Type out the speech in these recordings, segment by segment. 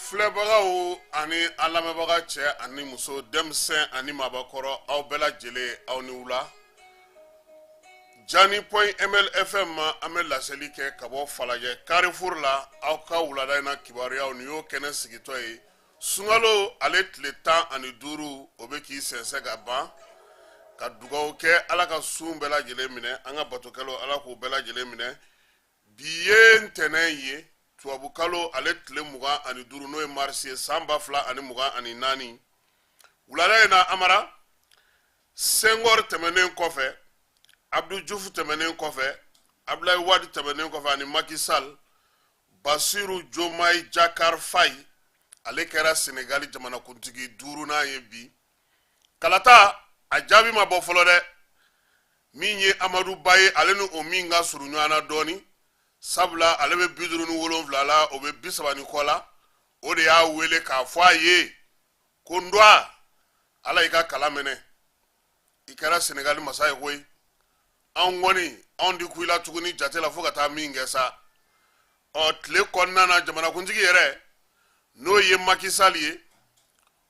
Filɛbagaw ani an lamɛnbaga, cɛ ani muso, denmisɛn ani maabakɔrɔ, aw bɛɛ lajɛlen, aw ni wula. Jani point ml FM ma, an bɛ laseli kɛ ka bɔ Falajɛ Carrefour la. Aw ka wulada in na kibaruyaw, nin y'o kɛnɛ sigitɔ ye. Sunkalo ale tile 15, o bɛ k'i sɛnsɛn ka ban. Ka dugawu kɛ, Ala ka sun bɛɛ lajɛlen minɛ, an ka batokɛlaw, Ala k'u bɛɛ lajɛlen minɛ. Bi ye ntɛnɛn ye, tubabukalo ale tile 25, n'o ye marisi ye, san 2024. Wulada in na, Amara, Senghor tɛmɛnen kɔfɛ, Abdou Diouf tɛmɛnen kɔfɛ, Abdoulaye Wade tɛmɛnen kɔfɛ ani Macky Sall, Basiru Diomaye Diakhar Faye, ale kɛra Senegali jamanakuntigi duurunan ye bi. Kalata a jaabi ma bɔ fɔlɔ dɛ. Min ye Amadu Ba ye, ale ni o min ka surun ɲɔgɔn na dɔɔni, sabula ale bɛ 57 la, o bɛ 30 ni kɔ la, o de y'a wele k'a fɔ a ye ko n dɔgɔ, Ala y'i ka kala mɛnɛ, i kɛra Senegali masa ye koyi. Anw kɔni, anw ti kun i la tuguni jate la fo ka taa min kɛ sa. Ɔ, tile kɔnɔna na, jamanakuntigi yɛrɛ, n'o ye Macky Sall ye,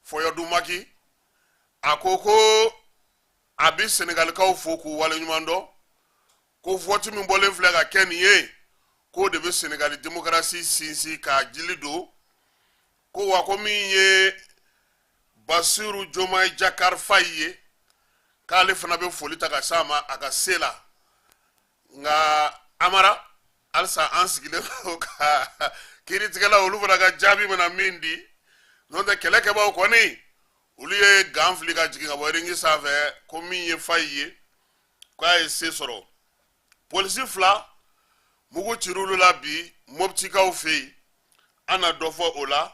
fɔyɔdu Maki, a ko ko a bɛ Senegalikaw fo k'u waleɲuman dɔn, ko vɔti min bɔlen filɛ ka kɛ nin ye, k'o de bɛ Senegali demokarasi sinsin k'a jili don. Ko wa, ko min ye Basiru Diomaye Diakhar Faye ye, k'ale fana bɛ foli ta ka s'a ma a ka se la. Nka Amara, halisa an sigilen don ka kiiritigɛlaw, olu fana ka jaabi mana min di. N'o tɛ, kɛlɛkɛbaw kɔni, olu ye gan fili ka jigin ka bɔ ringi sanfɛ, ko min ye Faye ye, k'a ye se sɔrɔ. Polisi fila, mugu cir'olu la bi Moptikaw fɛ yen, an na dɔ fɔ o la.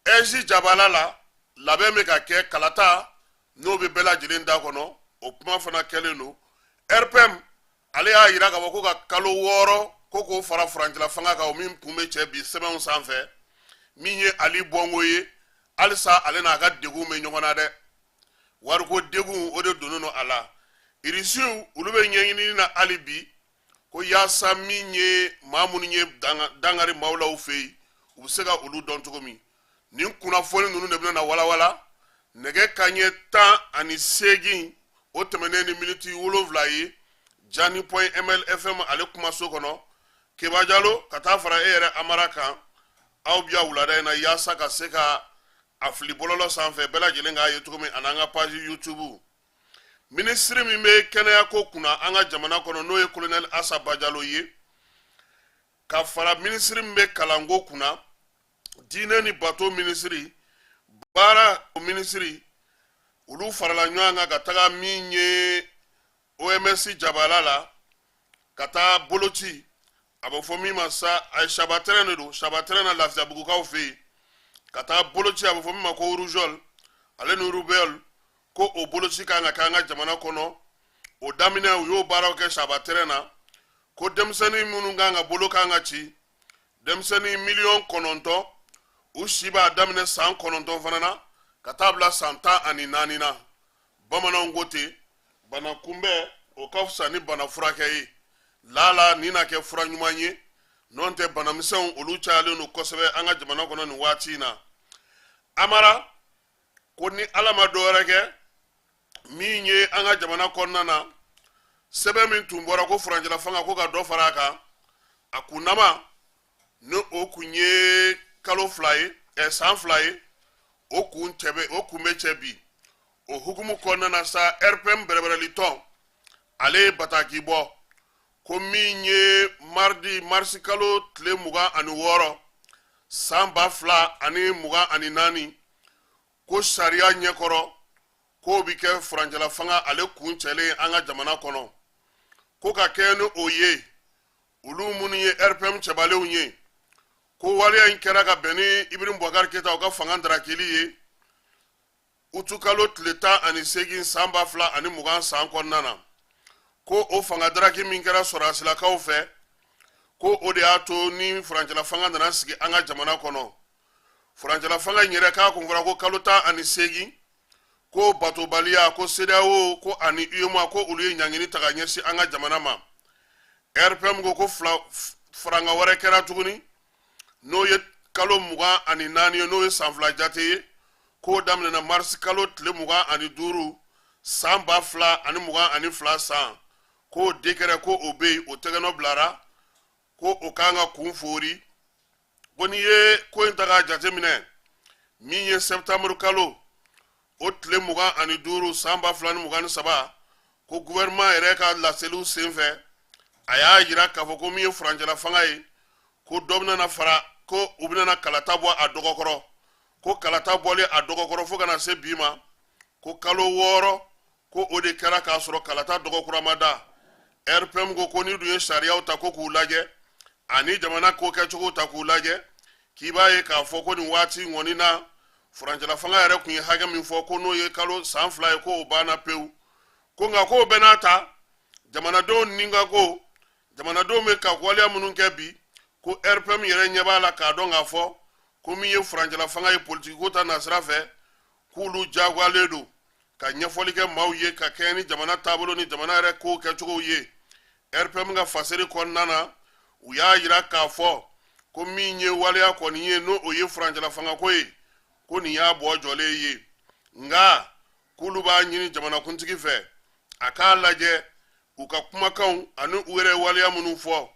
Ɛzi jabala la, labɛn bɛ ka kɛ, kalata n'o bɛ bɛɛ lajɛlen da kɔnɔ, o kuma fana kɛlen don. RPM, ale y'a yira k'a fɔ ko ka kalo 6 ko k'o fara furancɛla fanga kan, o min kun bɛ cɛ bi sɛbɛnw sanfɛ. Min ye Ali Bɔngo ye, halisa ale n'a ka degun bɛ ɲɔgɔn na dɛ. Wariko degun, o de donnen don a la. Irisiw, olu bɛ ɲɛɲinini na hali bi, ko yaasa min ye maa minnu ye dankari maaw la u fɛ yen, u bɛ se ka olu dɔn cogo min. Nin kunnafoni ninnu de bɛna na walawala nɛgɛ kanɲɛ 18, o tɛmɛnen ni miniti 7 ye, Jani point ml FM ale kumaso kɔnɔ. Keba Jalo, ka taa fara e yɛrɛ Amara kan, aw bi yan wulada in na yaasa ka se ka a fili bɔlɔlɔ sanfɛ, bɛɛ lajɛlen k'a ye cogo min, ani an ka page YouTube. Minisiri min bɛ kɛnɛyako kunna an ka jamana kɔnɔ, n'o ye Colonel Asa Bajalo ye, ka fara minisiri min bɛ kalanko kunna, diinɛ ni bato minisiri, baara minisiri, olu farala ɲɔgɔn kan ka taga min ye OMS jabala la, ka taa boloci, a bɛ fɔ min ma sa, a ye Sabatɛrɛn de don, Sabatɛrɛn na, Lafiyabugukaw fɛ yen, ka taa boloci, a bɛ fɔ min ma ko rougeole ale ni rubéole, ko o boloci kan ka kɛ an ka jamana kɔnɔ. O daminɛ, u y'o baaraw kɛ Sabatɛrɛn na, ko denmisɛnnin minnu kan ka bolo kan ka ci, denmisɛnnin miliyɔn 9, u si b'a daminɛ san 9 fana na ka taa bila san 14 na. Bamananw ko ten, bana kunbɛn, o ka fisa ni bana furakɛ ye. Lala nin na kɛ fura ɲuman ye. N'o tɛ, banamisɛnw, olu cayalen don kosɛbɛ an ka jamana kɔnɔ nin waati in na. Amara, ko ni Ala ma dɔ wɛrɛ kɛ, min ye an ka jamana kɔnɔna na, sɛbɛn min tun bɔra ko furancɛla fanga, ko ka dɔ fara a kan, a kundama ni o kun ye kalo 2 ye, san 2 ye, o kun cɛ bɛ, o kun bɛ cɛ bi. O hukumu kɔnɔna na sa, RPM bɛrɛbɛrɛli tɔn, ale ye bataki bɔ, ko min ye mardi, marisi kalo tile 26, san 2024, ko sariya ɲɛkɔrɔ, k'o bɛ kɛ furancɛla fanga ale kun cɛlen an ka jamana kɔnɔ. Ko ka kɛ ni o ye, olu minnu ye RPM cɛbalenw ye, ko waleya in kɛra ka bɛn ni Ibrahim Boubacar Keita u ka fanga darakili ye utukalo tile 18, san 2020 san kɔnɔna na. Ko o fanga daraki min kɛra sɔrɔdasilakaw fɛ, ko o de y'a to ni furancɛla fanga nana sigi an ka jamana kɔnɔ. Furancɛla fanga in yɛrɛ, k'a kun fɔra ko kalo 18, ko batobaliya, ko CEDEAO ko ani UEMOA, ko olu ye ɲangini ta ka ɲɛsin an ka jamana ma. RPM ko fila faranga wɛrɛ kɛra tuguni, n'o ye kalo 24 ye, n'o ye san 2 jate ye, k'o daminɛna marisi kalo tile 25 san 2022 san, k'o décret ko o bɛ yen, o tɛgɛnɔ bilara, ko o kan ka kun foori. Ko n'i ye ko in ta k'a jateminɛ, min ye septembre kalo o tile 25 san 2023, ko gouvernement yɛrɛ ka laseliw senfɛ, a y'a yira k'a fɔ ko min ye furancɛla fanga ye, ko dɔ bɛna fara, ko u bɛna kalata bɔ a dɔgɔkɔrɔ, ko kalata bɔlen a dɔgɔkɔrɔ fo ka na se bi ma, ko kalo 6 ko o de kɛra k'a sɔrɔ kalata dɔgɔkura ma da. RPM ko n'i dun ye sariyaw ta ko k'u lajɛ ani jamana ko kɛcogo ta k'u lajɛ, k'i b'a ye k'a fɔ ko nin waati ŋɔni na, furancɛla fanga yɛrɛ tun ye hakɛ min fɔ ko n'o ye kalo san 2 ye, k'o banna pewu. Ko nka k'o bɛɛ n'a ta, jamanadenw ni ka ko jamanadenw bɛ ka waleya minnu kɛ bi, ko RPM yɛrɛ ɲɛ b'a la k'a dɔn k'a fɔ ko min ye furancɛla fanga ye politikiko ta nasira fɛ, k'olu jagoyalen don ka ɲɛfɔli kɛ maaw ye ka kɛɲɛ ni jamana taabolo ni jamana yɛrɛ kow kɛcogow ye. RPM ka fasiri kɔnɔna na, u y'a yira k'a fɔ ko min ye waleya kɔni ye, n'o o ye furancɛla fangako ye, ko nin y'a bɔ jɔlen ye, nka k'olu b'a ɲini jamanakuntigi fɛ a k'a lajɛ u ka kumakanw ani u yɛrɛ waleya minnu fɔ,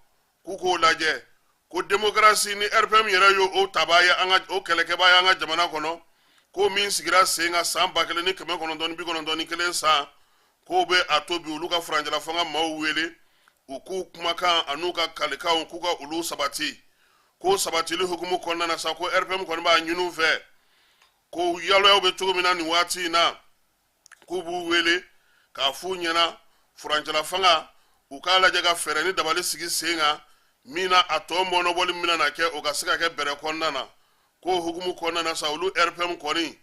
k'u k'o lajɛ, ko demokarasi ni RPM yɛrɛ y'o tabaa ye, an ka o kɛlɛkɛbaa ye an ka jamana kɔnɔ, ko min sigira sen kan san 1991 san, k'o bɛ a to bi olu ka furancɛla fanga maaw wele u k'u kumakan an'u ka kalikanw k'u ka olu sabati. K'o sabatili hukumu kɔnɔna na sa, ko RPM kɔni b'a ɲini u fɛ ko yaloyaw bɛ cogo min na nin waati in na, k'u b'u wele k'a f'u ɲɛna furancɛla fanga u k'a lajɛ ka fɛɛrɛ ni dabali sigi sen kan min na a tɔ mɔnɔbɔli min na kɛ, o ka se ka kɛ bɛrɛ kɔnɔna na. K'o hukumu kɔnɔna na sa, olu RPM kɔni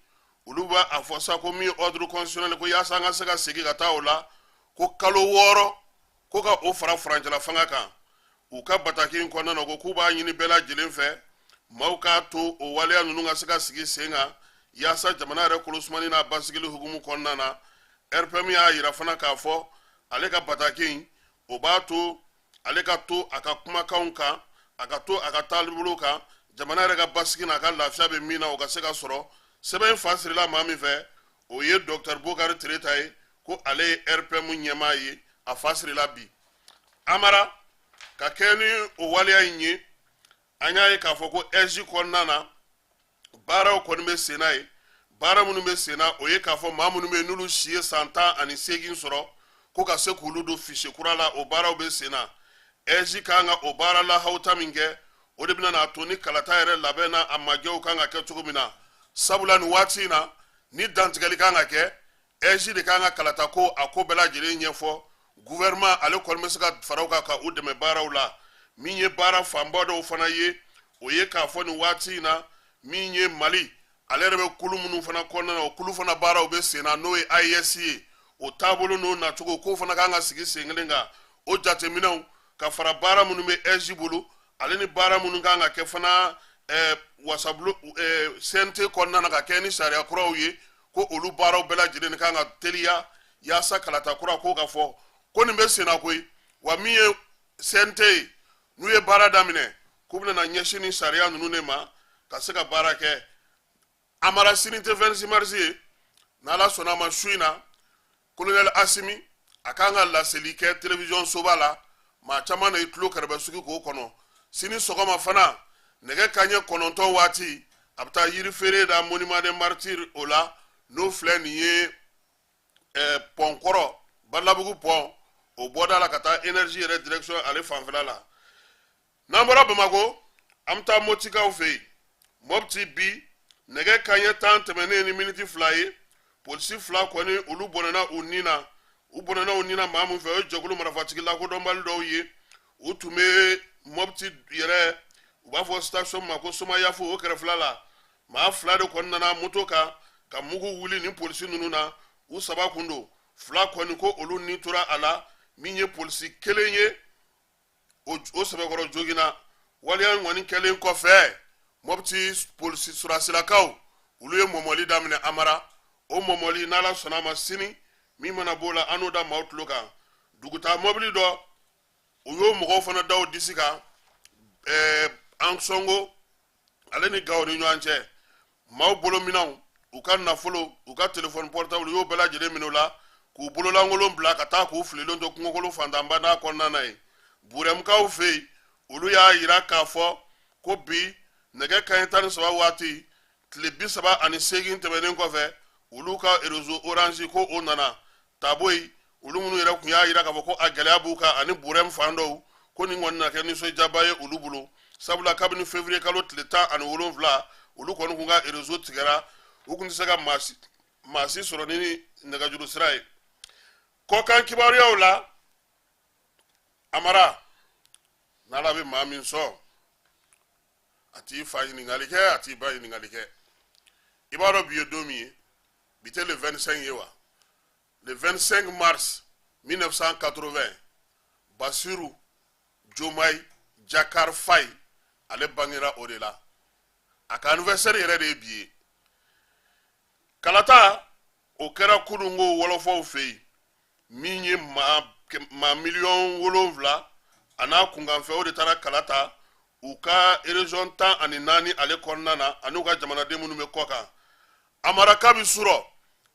olu b'a a fɔ sa ko min ye ordre constitutionnel, ko yaasa an ka se ka segin ka taa o la, ko kalo 6 ko ka o fara furancɛla fanga kan. U ka bataki in kɔnɔna na, ko k'u b'a ɲini bɛɛ lajɛlen fɛ, maaw k'a to o waleya ninnu ka se ka sigi sen kan yaasa jamana yɛrɛ kolosumani n'a basigili hukumu kɔnɔna na. RPM y'a yira fana k'a fɔ ale ka bataki in, o b'a to ale ka to a ka kumakanw kan, a ka to a ka taabolo kan, jamana yɛrɛ ka basigi n'a ka lafiya bɛ min na, o ka se ka sɔrɔ. Sɛbɛn in fa sirila maa min fɛ, o ye docteur Bokari Tereta ye, ko ale ye RPM ɲɛmaa ye. A fa sirila bi. Amara, ka kɛ ni o waleya in ye, an y'a ye k'a fɔ ko AIGE kɔnɔna na, baaraw kɔni bɛ senna ye. Baara minnu bɛ senna, o ye k'a fɔ maa minnu bɛ yen n'olu si ye san 18 sɔrɔ, ko ka se k'olu don fichier kura la, o baaraw bɛ senna. AIGE kan ka o baara lahawuta min kɛ, o de bɛna n'a to ni kalata yɛrɛ labɛn na a majɛw kan ka kɛ cogo min na, sabula nin waati in na, ni dantigɛli kan ka kɛ, AIGE de kan ka kalata ko a ko bɛɛ lajɛlen ɲɛfɔ. Gouvernement ale kɔni bɛ se ka fara u kan ka u dɛmɛ baaraw la. Min ye baara fanba dɔw fana ye, o ye k'a fɔ nin waati in na, min ye Mali ale yɛrɛ bɛ kulu minnu fana kɔnɔna na, o kulu fana baaraw bɛ sen na, n'o ye AES ye. O taabolo n'o nacogo, k'o fana kan ka sigi sen kelen kan, o jateminɛw ka fara baara minnu bɛ AIGE bolo, ale ni baara minnu kan ka kɛ fana wasabulon CNT kɔnɔna na ka kɛ ni sariya kuraw ye, ko olu baaraw bɛɛ lajɛlen kan ka teliya yaasa kalata kura ko ka fɔ ko nin bɛ senna koyi. Wa min ye CNT ye, n'u ye baara daminɛ, k'u bɛna ɲɛsin ni sariya ninnu de ma ka se ka baara kɛ. Amara, sini tɛ 26 mars ye, n'Ala sɔnna a ma, su in na, colonel Asimi a kan ka laseli kɛ télévision soba la. Maa caman na i tulo kɛrɛbɛ sugi k'o kɔnɔ. Sini sɔgɔma fana, nɛgɛ kanɲɛ 9 waati, a bɛ taa yiri feere da monument des martyrs o la, n'o filɛ nin ye pɔn kɔrɔ, Balabugu pɔn o bɔda la ka taa énergie yɛrɛ direction ale fanfɛla la. N'an bɔra Bamakɔ, an bɛ taa Motikaw fɛ yen. Mɔpti bi, nɛgɛ kanɲɛ 10 tɛmɛnen ni miniti 2 ye, polisi 2 kɔni olu bɔnɛna u ni na. U bɔnɛna u ni na maa min fɛ, o ye jɛkulu marifatigi lakodɔnbali dɔw ye. U tun bɛ Mɔpti yɛrɛ, u b'a fɔ station ma ko Somayafu, o kɛrɛfɛla la. Maa 2 de kɔni nana moto kan ka mugu wuli ni polisi ninnu na. U 3 kun don, 2 kɔni ko olu ni tora a la. Min ye polisi kelen ye, o sɛbɛkɔrɔ joginna. Waleya in kɔni kɛlen kɔfɛ, Mɔpti polisi surasilakaw olu ye mɔmɔli daminɛ. Amara, o mɔmɔli, n'Ala sɔnna a ma, sini min mana b'o la, an n'o da maaw tulo kan. Dugutaa mɔbili dɔ, u y'o mɔgɔw fana da o disi kan Ansɔngo. Ale ni Gawo ni ɲɔgɔn cɛ, maaw bolominɛnw, u ka nafolo, u ka telefɔni portable, u y'o bɛɛ lajɛlen minɛ u la k'u bololankolon bila ka taa k'u fililen to kungokolo fantanba n'a kɔnɔna na yen. Burɛmukaw fɛ yen, olu y'a yira k'a fɔ ko bi nɛgɛ kanɲɛ 13 waati, tile 38 tɛmɛnen kɔfɛ, olu ka réseau Orange ko o nana Taboyi. Olu minnu yɛrɛ tun y'a yira k'a fɔ ko a gɛlɛya b'u kan ani Burɛmu fan dɔw, ko nin kɔni na kɛ nisɔndiyaba ye olu bolo, sabula kabini février kalo tile 17, olu kɔni kun ka réseau tigɛra, u kun tɛ se ka maa si sɔrɔ ni nɛgɛjuru sira ye. Kɔkan kibaruyaw la, Amara, n'Ala bɛ maa min sɔn, a t'i fa ɲininkali kɛ, a t'i ba ɲininkali kɛ. I b'a dɔn bi ye don min ye? Bi tɛ le 25 ye wa? Le 25 mars 1980, Basiru Jomayi Jakar Fayi, ale bangera o de la. A ka anniversaire yɛrɛ de ye bi ye. Kalata o kɛra kununko wɔlɔfɔw fɛ yen, min ye maa 7 miliyɔn a n'a kunkanfɛ, o de taara kala ta u ka région 14 ale kɔnɔna na, ani u ka jamanaden minnu bɛ kɔ kan. Amara, kabi surɔ,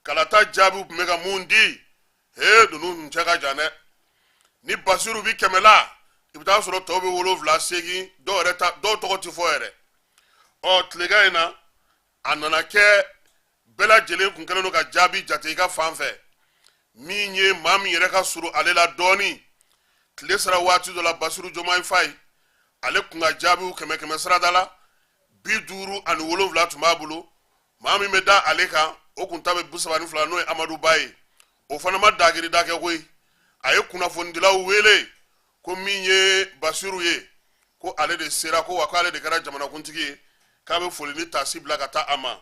kalata jaabiw tun bɛ ka mun di? He, ninnu cɛ ka jan dɛ. Ni Basiru bi 100 la, i bɛ taa sɔrɔ tɔw bɛ wolonwula, seegin, dɔw yɛrɛ ta, dɔw tɔgɔ ti fɔ yɛrɛ. Ɔ, tilegan in na, a nana kɛ bɛɛ lajɛlen kun kɛlen don ka jaabi jate i ka fan fɛ. Min ye maa min yɛrɛ ka surun ale la dɔɔni, tile sera waati dɔ la, Basiru Jomayi Fayi, ale kun ka jaabiw kɛmɛ kɛmɛ sirada la, 57 tun b'a bolo. Maa min bɛ da ale kan, o kun ta bɛ 32, n'o ye Amadu Ba ye. O fana ma dagirida kɛ koyi, a ye kunnafonidilaw wele ko min ye Basiru ye, ko ale de sera, ko wa ko ale de kɛra jamanakuntigi ye, k'a bɛ foli ni taasi bila ka taa a ma.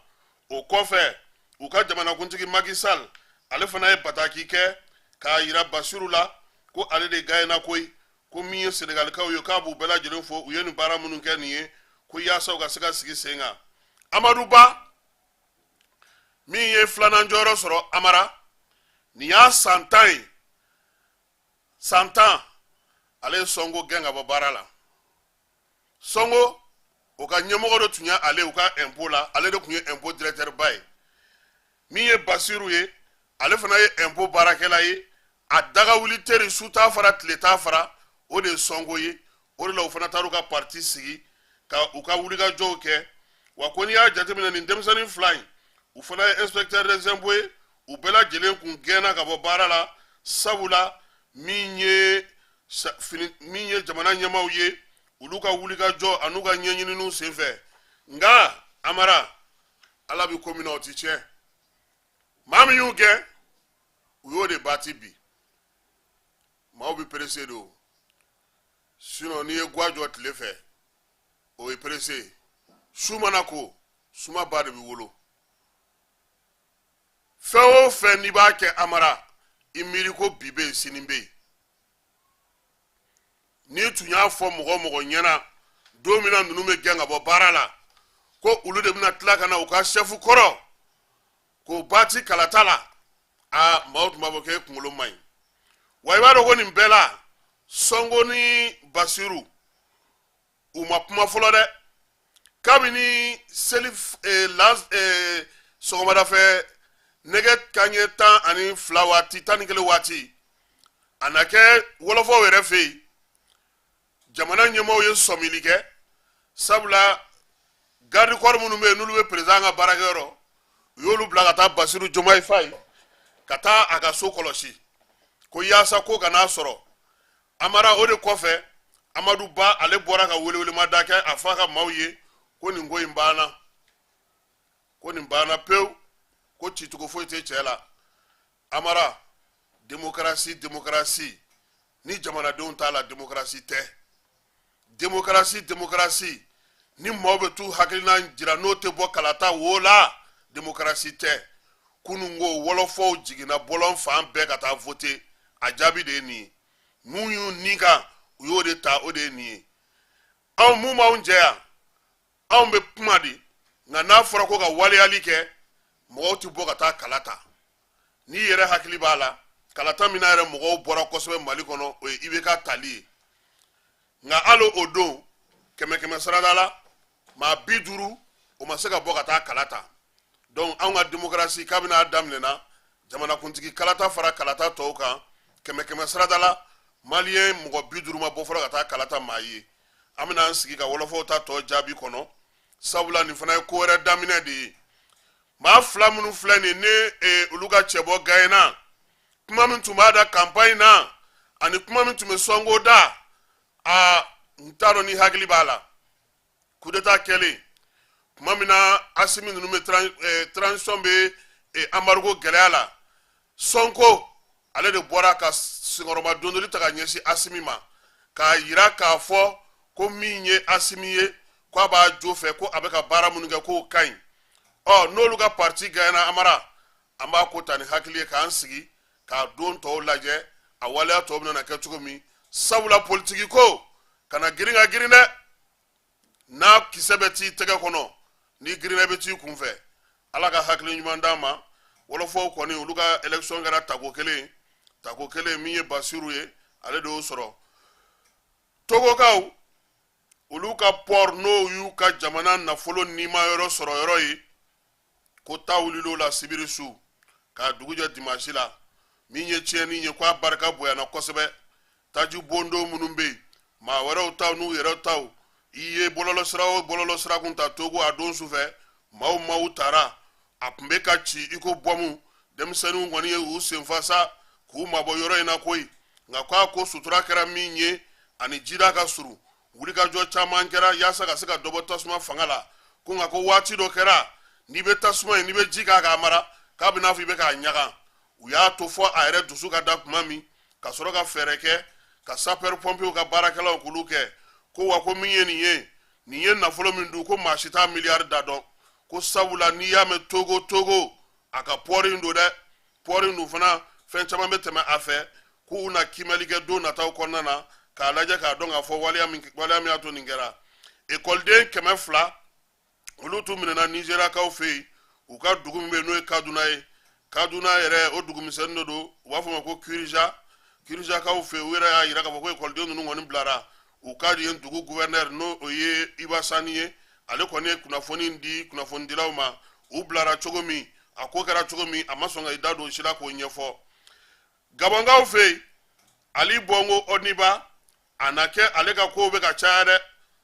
O kɔfɛ, u ka jamanakuntigi Macky Sall, ale fana ye bataki kɛ k'a yira Basiru la ko ale de gayena koyi, ko min ye Senegalikaw ye, k'a b'u bɛɛ lajɛlen fo, u ye nin baara minnu kɛ nin ye, ko yaasa u ka se ka sigi sen kan. Amadu Ba min ye filanan jɔyɔrɔ sɔrɔ, Amara, nin y'a san 10 ye, san 10, ale ye Sɔnko gɛn ka bɔ baara la. Sɔnko, o ka ɲɛmɔgɔ dɔ tun ye ale, u ka impôt la, ale de tun ye impôt directeur ba ye. Min ye Basiru ye, ale fana ye impôt baarakɛla ye, a daga wuli teri, su t'a fara, tile t'a fara, o de ye Sɔnko ye. O de la u fana taara u ka parti sigi ka u ka wulikajɔw kɛ. Wa ko n'i y'a jateminɛ, nin denmisɛnnin fila in, u fana ye inspecteur des impôts ye, u bɛɛ lajɛlen kun gɛnna ka bɔ baara la, sabula min ye jamana ɲɛmaaw ye, olu ka wulikajɔ an'u ka ɲɛɲininiw senfɛ. Nka Amara, Ala bɛ ko min na, o ti tiɲɛ. Maa min y'u gɛn, u y'o de baati bi. Maaw bɛ pressé de o, sinon n'i ye gwa jɔ tile fɛ, o ye pressé. Su mana ko, sumaba de bɛ wolo. Fɛn o fɛn n'i b'a kɛ, Amara, i miiri ko bi bɛ yen, sini bɛ yen. N'i tun y'a fɔ mɔgɔ o mɔgɔ ɲɛna don min na ninnu bɛ gɛn ka bɔ baara la, ko olu de bɛna tila ka na u ka sɛfu kɔrɔ k'o baati kalata la, aa, maaw tun b'a fɔ k'e kunkolo man ɲi. Wa i b'a dɔn ko nin bɛɛ la, Sɔnko ni Basiru, u ma kuma fɔlɔ dɛ. Kabini seli la sɔgɔmada fɛ nɛgɛ kanɲɛ 12 waati, 11 waati, a na kɛ wɔlɔfɔw yɛrɛ fɛ yen, jamana ɲɛmaaw ye sɔmili kɛ, sabula garde corps minnu bɛ yen, n'olu bɛ président ka baarakɛyɔrɔ, u y'olu bila ka taa Basiru Jomayi Fayi ka taa a ka so kɔlɔsi, ko yaasa ko kana sɔrɔ. Amara, o de kɔfɛ, Amadu Ba, ale bɔra ka welewelemada kɛ a fa ka maaw ye ko nin ko in banna, ko nin banna pewu, ko cicogo foyi tɛ cɛ la. Amara, demokarasi, demokarasi, ni jamanadenw t'a la, demokarasi tɛ. Demokarasi, demokarasi, ni maaw bɛ t'u hakilina jira, n'o tɛ bɔ kalata wo la, demokarasi tɛ. Kunun ko wɔlɔfɔw jiginna bɔlɔn fan bɛɛ ka taa vote, a jaabi de ye nin ye. Mun y'u ni kan, u y'o de ta, o de ye nin ye. Anw mun b'anw jɛ yan, anw bɛ kuma de, nka n'a fɔra ko ka waleyali kɛ, mɔgɔw tɛ bɔ ka taa kala ta. N'i yɛrɛ hakili b'a la, kalata min na yɛrɛ mɔgɔw bɔra kosɛbɛ Mali kɔnɔ, o ye IBK tali ye. Nka hali o don, kɛmɛ kɛmɛ sarada la, Maa 50, o ma se ka bɔ ka taa kala ta. Donc anw ka démocratie, kabini a daminɛna, jamanakuntigi kalata fara kalata tɔw kan, kɛmɛ kɛmɛ sarada la, maliyɛn mɔgɔ 50 ma bɔ fɔlɔ ka taa kalata maa ye. An bɛna an sigi ka wɔlɔfɔw ta tɔ jaabi kɔnɔ, sabula nin fana ye ko wɛrɛ daminɛ de ye. Maa fila minnu filɛ nin ne olu ka cɛbɔ gagnéna, kuma min tun b'a da campagne na ani kuma min tun bɛ Sonko da, a n t'a dɔn ni hakili b'a la. Coup d'état kɛlen tuma min na, Asimi ninnu bɛ transition bɛ embargo gɛlɛya la, Sonko ale de bɔra ka senkɔrɔma dondoli ta ka ɲɛsin Asimi ma, k'a yira k'a fɔ ko min ye Asimi ye, ko a b'a jo fɛ, ko a bɛ ka baara minnu kɛ, k'o ka ɲi. Ɔ, n'olu ka parti gagnéna, Amara, an b'a ko ta ni hakili ye k'an sigi k'a don tɔw lajɛ, a waleya tɔw bɛna kɛ cogo min, sabula politiki ko kana girin ka girin dɛ. N'a kisɛ bɛ t'i tɛgɛ kɔnɔ, ni girinna, bɛ t'i kunfɛ. Ala ka hakili ɲuman d'an ma. Wɔlɔfɔw kɔni, olu ka élection kɛra tako kelen, tako kelen. Min ye Basiru ye, ale de y'o sɔrɔ. Togokaw, olu ka port, n'o y'u ka jamana nafolo nima yɔrɔ sɔrɔ yɔrɔ ye, ko ta wulil'o la sibiri su k'a dugu jɛ dimanche la. Min ye tiɲɛni ye, ko a barika bonyana kosɛbɛ. Taji bondo minnu bɛ yen, maa wɛrɛw taw n'u yɛrɛ taw, i ye bɔlɔlɔsira o bɔlɔlɔsira kun ta Togo a don sufɛ, maaw maaw taara, a tun bɛ ka ci i ko bɔmu. Denmisɛnninw kɔni ye u senfa sa k'u mabɔ yɔrɔ in na koyi. Nka k'a ko sutura kɛra min ye, ani jida ka surun, wulikajɔ caman kɛra yaasa ka se ka dɔ bɔ tasuma fanga la. Ko nka ko waati dɔ kɛra, n'i bɛ tasuma ye, n'i bɛ ji k'a k'a mara, k'a bɛ n'a fɔ i bɛ k'a ɲaga. U y'a to fɔ a yɛrɛ dusu ka da tuma min, ka sɔrɔ ka fɛɛrɛ kɛ ka sapeur pompiers ka baarakɛlaw k'olu kɛ. Ko wa ko min ye nin ye, nin ye nafolo min dun, ko maa si t'a miliyari da dɔn, ko sabula n'i y'a mɛn Togo, Togo a ka port in don dɛ. Port in dun fana, fɛn caman bɛ tɛmɛ a fɛ. K'u na kiimɛli kɛ don nataw kɔnɔna na k'a lajɛ k'a dɔn k'a fɔ waleya min, waleya min y'a to nin kɛra. Ekɔliden 200, olu tun minɛna Nizeriyakaw fɛ yen, u ka dugu min bɛ yen, n'o ye Kaduna ye. Kaduna yɛrɛ, o dugu misɛnnin dɔ don, u b'a fɔ o ma ko Kirija. Kirijakaw fɛ yen, u yɛrɛ y'a yira k'a fɔ ko ekɔliden ninnu kɔni bilara. U ka yen dugu gouverneur, n'o o ye Uba Sani ye, ale kɔni ye kunnafoni di kunnafonidilaw ma. U bilara cogo min, a ko kɛra cogo min, a ma sɔn ka i da don si la k'o ɲɛfɔ. Gabɔnkaw fɛ yen, Ali Bongo Ondimba, a na kɛ ale ka kow bɛ ka caya dɛ,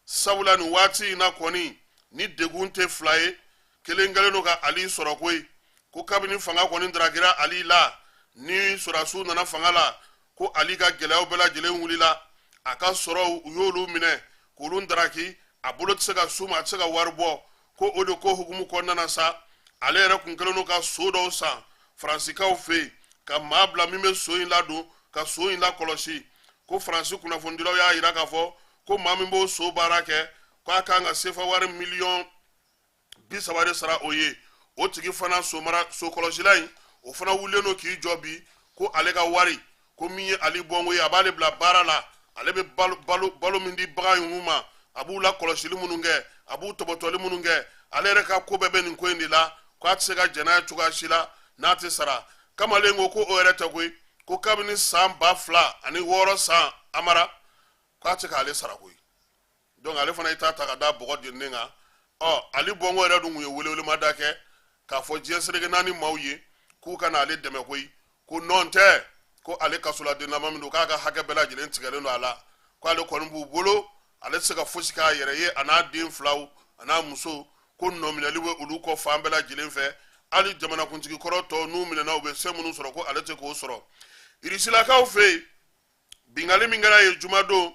sabula nin waati in na kɔni, ni degun tɛ fila ye, kelen kɛlen don ka Ali sɔrɔ koyi. Ko kabini fanga kɔni darakira Ali la, ni sɔrɔdasiw nana fanga la, ko Ali ka gɛlɛyaw bɛɛ lajɛlen wulila. A ka sɔrɔw, u y'olu minɛ k'olu daraki, a bolo tɛ se ka s'u ma, a tɛ se ka wari bɔ. Ko o de ko hukumu kɔnɔna na sa, ale yɛrɛ kun kɛlen don ka so dɔw san Faransikaw fɛ yen, ka maa bila min bɛ so in ladon, ka so in lakɔlɔsi. Ko Faransi kunnafonidilaw y'a yira k'a fɔ ko maa min b'o so baara kɛ, ko a kan ka sefa wari miliyɔn 30 de sara o ye. O tigi fana, somara sokɔlɔsila in, o fana wulilen don k'i jɔ bi ko ale ka wari, ko min ye Ali Bongo ye, a b'ale bila baara la, ale bɛ balo balo balo min di bagan ninnu ma, a b'u la kɔlɔsili minnu kɛ, a b'u tɔbɔtɔli minnu kɛ, ale yɛrɛ ka ko bɛɛ bɛ nin ko in de la, ko a tɛ se ka jɛn n'a ye cogoya si la n'a tɛ sara. Kamalen ko ko o yɛrɛ tɛ koyi, ko kabini san 2006 san, Amara, k'a tɛ k'ale sara koyi. Donc ale fana y'i ta ta ka da bɔgɔ jeninen kan. Ɔ, Ali Bongo yɛrɛ dun tun ye welewelemada kɛ k'a fɔ diɲɛ seleke naani maaw ye k'u ka na ale dɛmɛ koyi, ko nɔn tɛ ko ale kasoladenlama min don, k'a ka hakɛ bɛɛ lajɛlen tigɛlen don a la, ko ale kɔni b'u bolo, ale tɛ se ka fosi k'a yɛrɛ ye, a n'a den filaw, a n'a muso, ko nɔminɛli bɛ olu kɔ fan bɛɛ lajɛlen fɛ. Hali jamanakuntigi kɔrɔ tɔw, n'u minɛna, u bɛ se minnu sɔrɔ, ko ale tɛ k'o sɔrɔ. Irisilakaw fɛ yen, binkanni min kɛra yen jumadon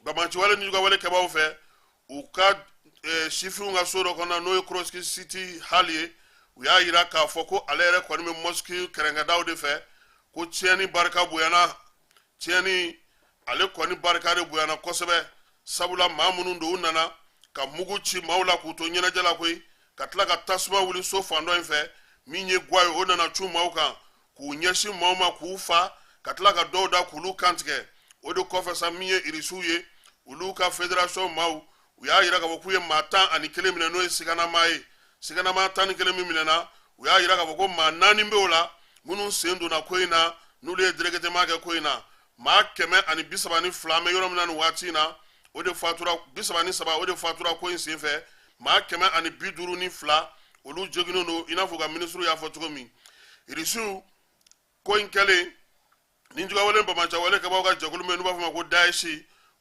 banbaanciwale ni jugawale kɛbaaw fɛ u ka sifinw ka so dɔ kɔnɔ, n'o ye Crocus City Hall ye, u y'a yira k'a fɔ ko ale yɛrɛ kɔni bɛ mosquée kɛrɛnkɛdaw de fɛ, ko tiɲɛni barika bonyana. Tiɲɛni ale kɔni barika de bonyana kosɛbɛ, sabula maa minnu don, u nana ka mugu ci maaw la k'u to ɲɛnajɛ la koyi, ka tila ka tasuma wuli so fan dɔ in fɛ. Min ye gwa ye, o nana cun maaw kan k'u ɲɛsin maaw ma k'u fa, ka tila ka dɔw da k'olu kantigɛ. O de kɔfɛ sa, min ye Irisiw ye, olu ka fédération maaw, u y'a yira k'a fɔ k'u ye maa 11 minɛ, n'o ye siganamaa ye. Siganamaa 11 min minɛna, u y'a yira k'a fɔ ko maa naani bɛ o la minnu sen donna ko in na, n'olu ye directement kɛ ko in na. Maa 132, an bɛ yɔrɔ min na nin waati in na, o de fatura, 33 o de fatura ko in senfɛ. Maa 152 olu joginnen don, i n'a fɔ u ka minisiriw y'a fɔ cogo min. Irisiw ko in kɛlen, nijuguyawale banbaanciwale kɛbaaw ka jɛkulu min n'u b'a fɔ ma ko Daesh,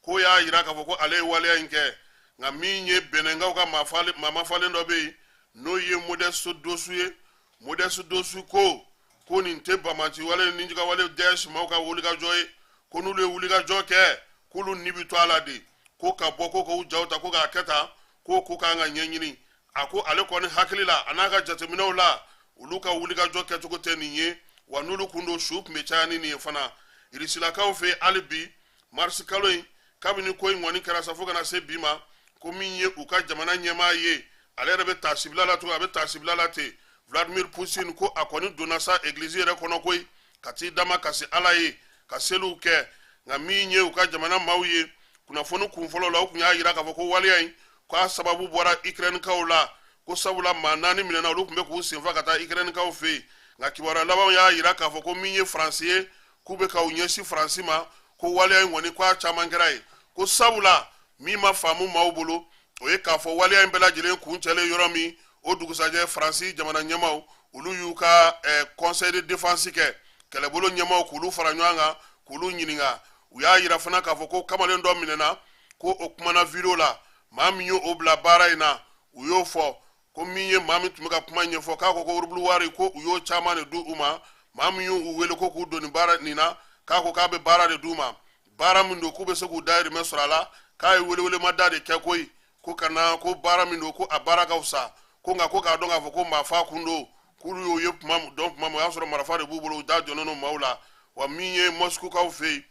k'o y'a yira k'a fɔ ko ale ye waleya in kɛ. Nka min ye Benɛnkaw ka maa mafalen dɔ bɛ yen, n'o ye Modeste Dosu ye, Modeste Dosu ko nin tɛ banbaanciwale nijuguyawale Daesh maaw ka wulikajɔ ye, ko n'olu ye wulikajɔ kɛ, k'olu ni bɛ to a la de, ko ka bɔ ko k'u jaw ta ko k'a kɛ tan, ko kan ka ɲɛɲini. A ko ale kɔni hakili la, a n'a ka jateminɛw la, olu ka wulikajɔ kɛcogo tɛ nin ye wa, n'olu kun don, su tun bɛ caya ni nin ye fana. Irisilakaw fɛ hali bi, marisi kalo in, kabini ko in kɔni kɛra sa fo ka na se bi ma, ko min ye u ka jamana ɲɛmaa ye, ale yɛrɛ bɛ taasibila la tugun, a bɛ taasibila la ten, Vladimir Putin, ko a kɔni donna sa egilizi yɛrɛ kɔnɔ koyi, ka t'i damakasi Ala ye ka seliw kɛ. Nka min ye u ka jamana maaw ye, kunnafoni kunfɔlɔ la, u tun y'a yira k'a fɔ ko waleya in, k'a sababu bɔra Ukrainekaw la, ko sabula maa 4 minɛna, olu tun bɛ k'u senfa ka taa Ukrainekaw fɛ yen. Nka kibaruya labanw y'a yira k'a fɔ ko min ye Faransi ye, k'u bɛ ka u ɲɛsin Faransi ma, ko waleya in kɔni, k'a caman kɛra yen, ko sabula min ma faamu maaw bolo, o ye k'a fɔ waleya in bɛɛ lajɛlen kuncɛlen yɔrɔ min, o dugusajɛ Faransi jamana ɲɛmaaw, olu y'u ka conseil de défense kɛ, kɛlɛbolo ɲɛmaaw k'olu fara ɲɔgɔn kan k'olu ɲininka. U y'a yira fana k'a fɔ ko kamalen dɔ minɛna, ko o kumana video la, maa min y'o bila baara in na, u y'o fɔ ko min ye maa min tun bɛ ka kuma ɲɛfɔ, k'a ko ko rublu wari, ko u y'o caman de di u ma. Maa min y'u wele ko k'u don nin baara nin na, k'a ko k'a bɛ baara de d'u ma, baara min don k'u bɛ se k'u dayirimɛ sɔrɔ a la, k'a ye welewelemada de kɛ koyi, ko ka na, ko baara min don, ko a baara ka fisa, ko nka ko k'a dɔn k'a fɔ ko maa fa kun don, k'olu y'o ye kuma dɔn kuma min, o y'a sɔrɔ marifa de b'u bolo, u da jɔnnen don maaw la. Wa min ye Mɔsikukaw fɛ yen,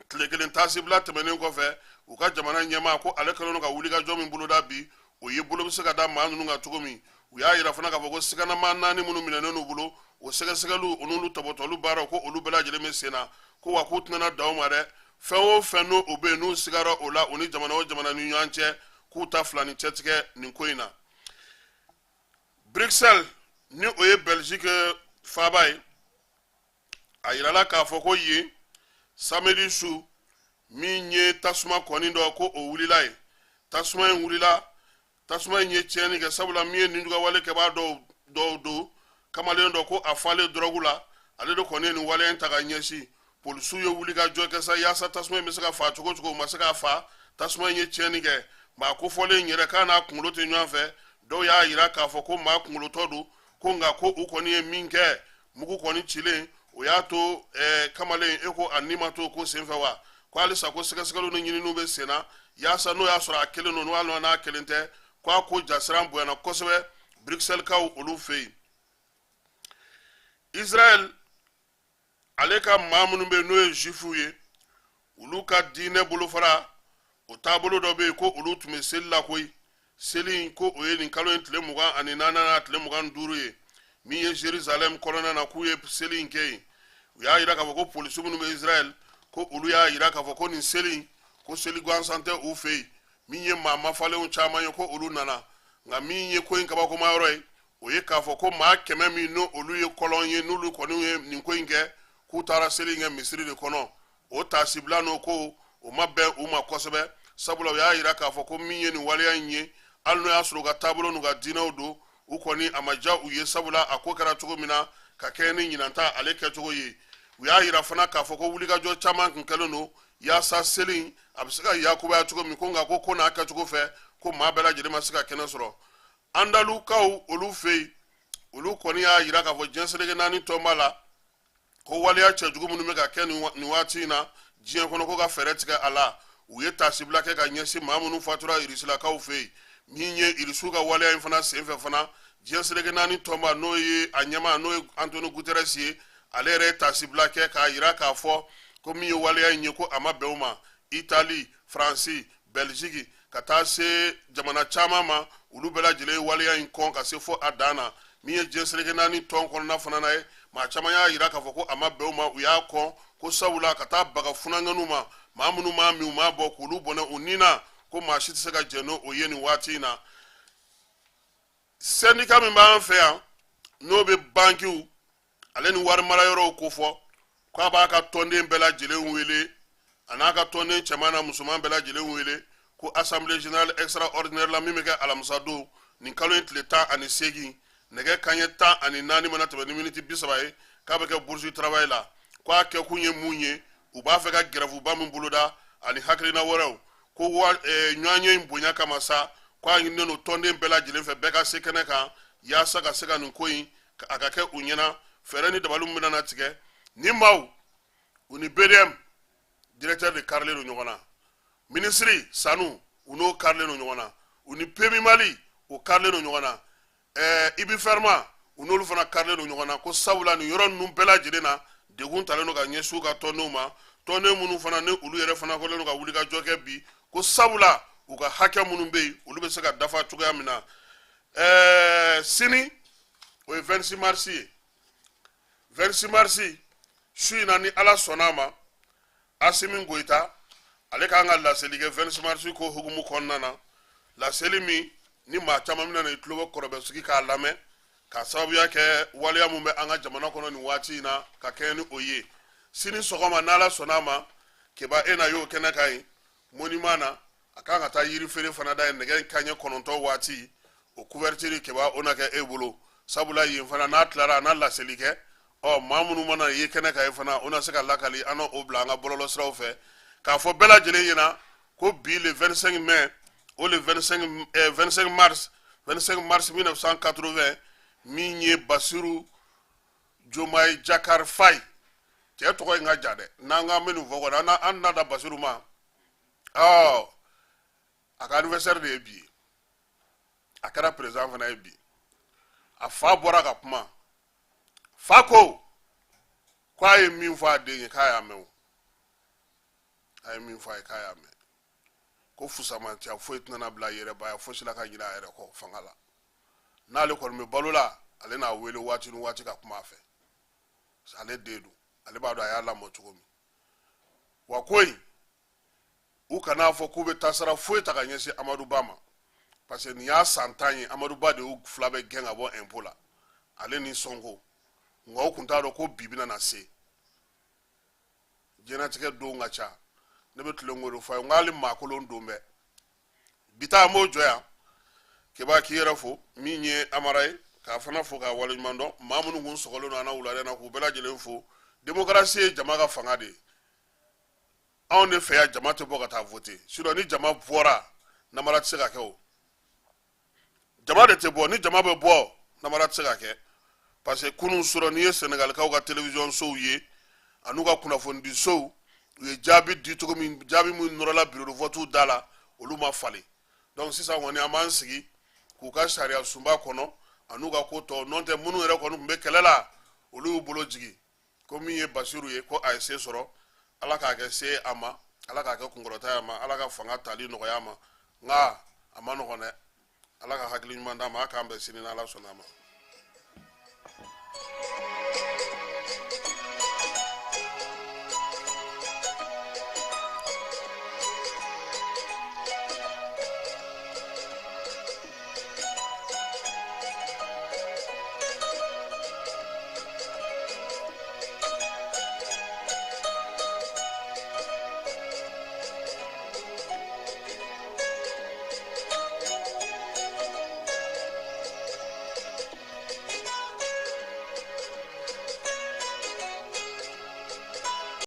tile kelen taasibila tɛmɛnen kɔfɛ, u ka jamana ɲɛmaa ko ale kɛlen don ka wulikajɔ min boloda bi, o ye bolo bɛ se ka da maa ninnu kan cogo min. U y'a yira fana k'a fɔ ko siganamaa 4 minnu minɛnen n'u bolo, o sɛgɛsɛgɛliw, o n'olu tɔbɔtɔliw baaraw, ko olu bɛɛ lajɛlen bɛ sen na, ko wa k'u tɛna dan o ma dɛ, fɛn o fɛn n'o o bɛ yen n'u sigara o la, u ni jamana o jamana ni ɲɔgɔn cɛ, k'u ta fila ni cɛtigɛ nin ko in na. Bruxelles, ni o ye Belgique faaba ye, a yirala k'a fɔ ko yen samedi su, min ye tasuma kɔni dɔ, ko o wulila yen. Tasuma in wulila, tasuma in ye tiɲɛni kɛ, sabula min ye nijuguyawale kɛbaa dɔw don, kamalen dɔ ko a falen dɔrɔgu la, ale de kɔni ye nin waleya in ta ka ɲɛsin. Polisiw ye wulikajɔ kɛ sa yaasa tasuma in bɛ se ka fa cogo cogo, u ma se k'a fa. Tasuma in ye tiɲɛni kɛ. Maa kofɔlen in yɛrɛ, k'a n'a kunkolo tɛ ɲɔgɔn fɛ. Dɔw y'a yira k'a fɔ ko maa kunkolotɔ don, ko nka ko u kɔni ye min kɛ, mugu kɔni cilen, o y'a to kamalen e ko a ni ma to ko senfɛ wa. Ko halisa ko sɛgɛsɛgɛliw ni ɲininiw bɛ sen na yaasa n'o y'a sɔrɔ a kelen don, n'o hali n'a kelen tɛ, ko a ko jasiran bonyana kosɛbɛ Bruxelles-kaw olu fɛ yen. Israël ale ka maa minnu bɛ yen, n'o ye juifuw ye, olu ka diinɛ bolofara, o taabolo dɔ bɛ yen, ko olu tun bɛ seli la koyi. Seli in, ko o ye nin kalo in tile 24 n'a tile 25 ye, min ye Jerusalem kɔnɔna na, k'u ye seli in kɛ yen. U y'a yira k'a fɔ ko polisi minnu bɛ Israël, ko olu y'a yira k'a fɔ ko nin seli in, ko seli gansan tɛ u fɛ yen. Min ye maa mafalenw caman ye, ko olu nana. Nka min ye ko in kabakoma yɔrɔ ye, o ye k'a fɔ ko maa 100 min n'o olu ye kɔlɔn ye, n'olu kɔni ye nin ko in kɛ, k'u taara seli in kɛ misiri de kɔnɔ. O taasibila n'o ko, o ma bɛn u ma kosɛbɛ, sabula u y'a yira k'a fɔ ko min ye nin waleya in ye, hali n'o y'a sɔrɔ u ka taabolo n'u ka diinɛw don, u kɔni a ma diya u ye, sabula a ko kɛra cogo min na ka kɛɲɛ ni ɲinan ta ale kɛcogo ye. U y'a yira fana k'a fɔ ko wulikajɔ caman tun kɛlen don yaasa seli in a bɛ se ka yakubaya cogo min, ko nka ko n'a kɛcogo fɛ, ko maa bɛɛ lajɛlen ma se ka kɛnɛ sɔrɔ. Andalukaw olu fɛ yen, olu kɔni y'a yira k'a fɔ diɲɛ seleke naani tɔnba la, ko waleya cɛjugu minnu bɛ ka kɛ nin waati in na diɲɛ kɔnɔ, ko ka fɛɛrɛ tigɛ a la. U ye taasibila kɛ ka ɲɛsin maa minnu fatura irisilakaw fɛ yen. Min ye irisiw ka waleya in fana senfɛ fana, diɲɛ seleke naani tɔnba, n'o ye a ɲɛmaa, n'o ye Antonio Guterres ye, ale yɛrɛ ye taasibila kɛ k'a yira k'a fɔ ko min ye waleya in ye, ko a ma bɛn u ma. Itali, Faransi, Belgique, ka taa se jamana caman ma, olu bɛɛ lajɛlen ye waleya in kɔn ka se fo a dan na. Min ye diɲɛ seleke naani tɔn kɔnɔna fana na ye, maa caman y'a yira k'a fɔ ko a ma bɛn u ma, u y'a kɔn, ko sabula ka taa baga funankɛninw ma, maa minnu m'a min u m'a bɔ, k'olu bɔnɛ u ni na, ko maa si tɛ se ka jɛn n'o ye nin waati in na. Sɛndika min b'an fɛ yan, n'o bɛ bankiw ale ni wari marayɔrɔw kofɔ, k'a b'a ka tɔnden bɛɛ lajɛlen wele. A n'a ka tɔnden cɛman n'a musoman bɛɛ lajɛlen wele ko assemblée générale extraordinaire la min bɛ kɛ alamisa don, nin kalo in tile 18, nɛgɛ kanɲɛ 14 mana tɛmɛ ni miniti 30 ye, k'a bɛ kɛ Bourse du Travail la. Ko a kɛkun ye mun ye? U b'a fɛ ka gɛrɛfuba min boloda ani hakilina wɛrɛw ko wa ɲɔgɔnye in bonya kama sa, ko a ɲininen don tɔnden bɛɛ lajɛlen fɛ, bɛɛ ka se kɛnɛ kan yaasa ka se ka nin ko in a ka kɛ u ɲɛna. Fɛɛrɛ ni dabali min bɛna na tigɛ ni maaw, u ni BDM directeur de karilen don ɲɔgɔn na, minisiri Sanu, u n'o karilen don ɲɔgɔn na, u ni PMU Mali, o karilen don ɲɔgɔn na, IBU-FERMA, u n'olu fana karilen don ɲɔgɔn na, ko sabula nin yɔrɔ ninnu bɛɛ lajɛlen na, degun talen don ka ɲɛsin u ka tɔndenw ma, tɔnden minnu fana ni olu yɛrɛ fana kɛlen don ka wulikajɔ kɛ bi, ko sabula u ka hakɛ minnu bɛ yen, olu bɛ se ka dafa cogoya min na. Sini, o ye 26 mars ye. 26 mars su in na, ni Ala sɔnna a ma, Asimi Goyita, ale k'an ka laseli kɛ 26 mars ko hukumu kɔnɔna na, laseli min ni maa caman bɛna na i tulo bɔ kɔrɔbɛ sigi k'a lamɛn, k'a sababuya kɛ waleya min bɛ an ka jamana kɔnɔ nin waati in na, ka kɛɲɛ ni o ye. Sini sɔgɔma, n'Ala sɔnna a ma, Keba e na y'o kɛnɛ kan yen monument na, a kan ka taa yiri feere fana da yen nɛgɛ kanɲɛ 9 waati. O couverture, Keba, o na kɛ e bolo, sabula yen fana, n'a tilara, a na laseli kɛ. Ɔ, maa minnu mana ye kɛnɛ kan yen fana, o na se ka lakali, an na o bila an ka bɔlɔlɔsiraw fɛ k'a fɔ bɛɛ lajɛlen ɲɛna ko bi le 25 mai, o le 25, 25 mars, 25 mars 1980, min ye Basiru Jomayi Jakar Fayi, cɛ tɔgɔ in ka jan dɛ, n'an k'an bɛ nin fɔ kɔni, an na da Basiru ma. Ɔ, a ka anniversaire de ye bi ye. A kɛra président fana ye bi. A fa bɔra ka kuma. Fa ko k'a ye min fɔ a den ye, k'a y'a mɛn. O a ye min fɔ a ye, k'a y'a mɛn, ko fusamantiya foyi tɛna bila yɛrɛbaya fosi la ka ɲinɛ a yɛrɛ kɔ fanga la. N'ale kɔni bɛ balo la, ale n'a wele waati ni waati ka kuma a fɛ. Ale den don, ale b'a dɔn a y'a lamɔ cogo min. Wa ko in, u kan'a fɔ k'u bɛ tasara foyi ta ka ɲɛsin Amadu Ba ma, parce que nin y'a san 10 ye, Amadu Ba de y'u fila bɛɛ gɛn ka bɔ impôt la, ale ni Sonko. Nka u kun t'a dɔn ko bi bɛna na se. Diɲɛnatigɛ don ka ca, ne bɛ tilen k'o de fɔ a ye, n ko hali maakolon don bɛɛ bi taa. An b'o jɔ yan. Keba, k'i yɛrɛ fo. Min ye Amara ye, k'a fana fo k'a waleɲuman dɔn. Maa minnu kun sɔgɔlen don an na wulada in na, k'u bɛɛ lajɛlen fo. Démocratie ye jama ka fanga de ye. Anw de fɛ yan, jama tɛ bɔ ka taa voter, sinon ni jama bɔra, namara tɛ se ka kɛ. O jama de tɛ bɔ. Ni jama bɛ bɔ, namara tɛ se ka kɛ, parce que kunun sɔrɔ, n'i ye Sɛnɛgalikaw ka télévision sow ye an'u ka kunnafonidi sow, u ye jaabi di cogo min, jaabi min nɔrɔla bureau de vote da la, olu ma falen. Donc sisan kɔni, an b'an sigi k'u ka sariya sunba kɔnɔ an'u ka ko tɔ. N'o tɛ, minnu yɛrɛ kɔni tun bɛ kɛlɛ la, olu y'u bolo jigin. Ko min ye Basiru ye, ko a ye se sɔrɔ, Ala k'a kɛ se a ma, Ala k'a kɛ kunkɔrɔta ye a ma, Ala ka fanga tali nɔgɔya a ma. Nka a ma nɔgɔn dɛ. Ala ka hakili ɲuman d'a ma. A k'an bɛn sini, n'Ala sɔnna a ma.